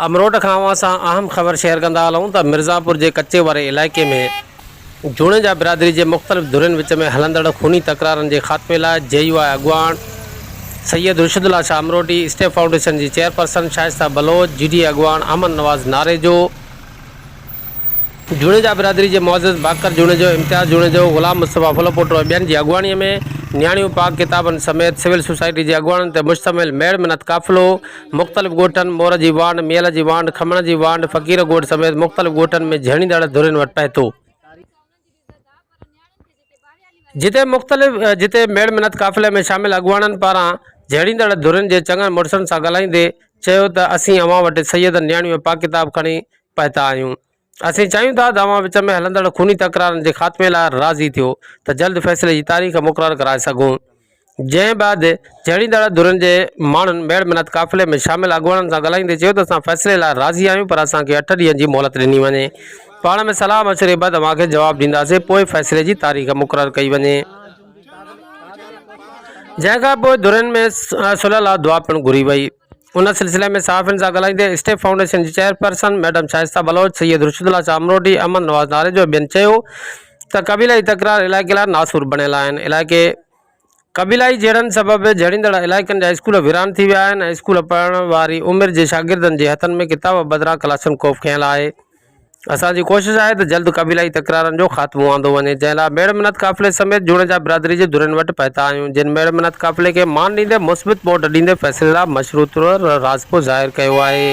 امروٽ کان اوهان سان اهم خبر شيئر ڪندا هلون ته مرزاپور جي ڪچي واري علائقي ۾ جوڻيجا برادري جي مختلف ڌرين وچ ۾ هلندڙ خوني تڪرارن جي خاتمي لاء جي يو آء اڳواڻ سيد رشد الله شاهه امروٽي، اسٽيپ فائونڊيشن جي chairperson Shaista Baloch, G D A اڳواڻ احمد نواز ناريجو، جوڻيجا برادري جي معزز باقر جوڻيجو، امتياز جوڻيجو، غلام مصطفيٰ ڦلپوٽو ۽ ٻين جي اڳواڻي ۾ نياڻيون پاڪ ڪتابن سميت سول سوسائٽي جي اڳواڻن تي مشتمل ميڙ منت قافلو مختلف ڳوٺن مور جي وانڍ، ميل جي وانڍ، کمڻ جي وانڍ، فقير ڳوٺ سميت مختلف ڳوٺن ۾ جهيڙيندڙ ڌرين وٽ پهتو. جتي مختلف جتي ميڙ منت قافلي ۾ شامل اڳواڻن پاران جهيڙيندڙ ڌرين جي چڱن مڙسن سان ڳالهائيندي چيو ته اسين اوهان وٽ سيدن نياڻيون ۽ پاڪ ڪتاب کڻي پهتا آهيون. اسين چاهيون ٿا ته اوهان وچ ۾ هلندڙ خوني تڪرارن جي خاتمي لاء راضي ٿيو ته جلد فيصلي جي تاريخ مقرر ڪرائي سگهون. جنهن بعد جهيڙيندڙ ڌرين جي ماڻهن ميڙ منت قافلي ۾ شامل اڳواڻن سان ڳالهائيندي چيو ته اسان فيصلي لاء راضي آهيون پر اسان کي اٺ ڏينهن جي مهلت ڏني وڃي پاڻ ۾ صلاح مشوري بعد اوهان کي جواب ڏينداسين پوء فيصلي جي تاريخ مقرر ڪئي وڃي. جنهن کان پوء ڌرين ۾ صلح لاء دعا پڻ گهري وئي. ان سلسلي ۾ صحافين سان ڳالهائيندي اسٽيپ فائونڊيشن جي چيئرپرسن ميڊم شائسته بلوچ، سيد رشد الله شاهه امروٽي، احمد نواز ناريجو ۽ ٻين چيو ته قبيلائي تڪرار علائقي لاء ناسور بڻيل آهن، علائقي قبيلائي جهيڙن سبب جهيڙيندڙ علائقن جا اسڪول ويران ٿي ويا آهن ۽ اسڪول پڙهڻ واري عمر جي شاگردن جي هٿن ۾ ڪتاب بدران ڪلاشنڪوف کنيل آهي. اسان جي ڪوشش آهي ته جلد قبيلائي تڪرارن جو خاتمو آندو وڃي، جنهن لاء ميڙ منت قافلي سميت جوڻيجا برادري جي ڌرين وٽ پهتا آهيون، جن ميڙ منت قافلي کي مان ڏيندي مثبت موٽ ڏيندي فيصلي لاء مشروط راضپو ظاهر ڪيو آهي.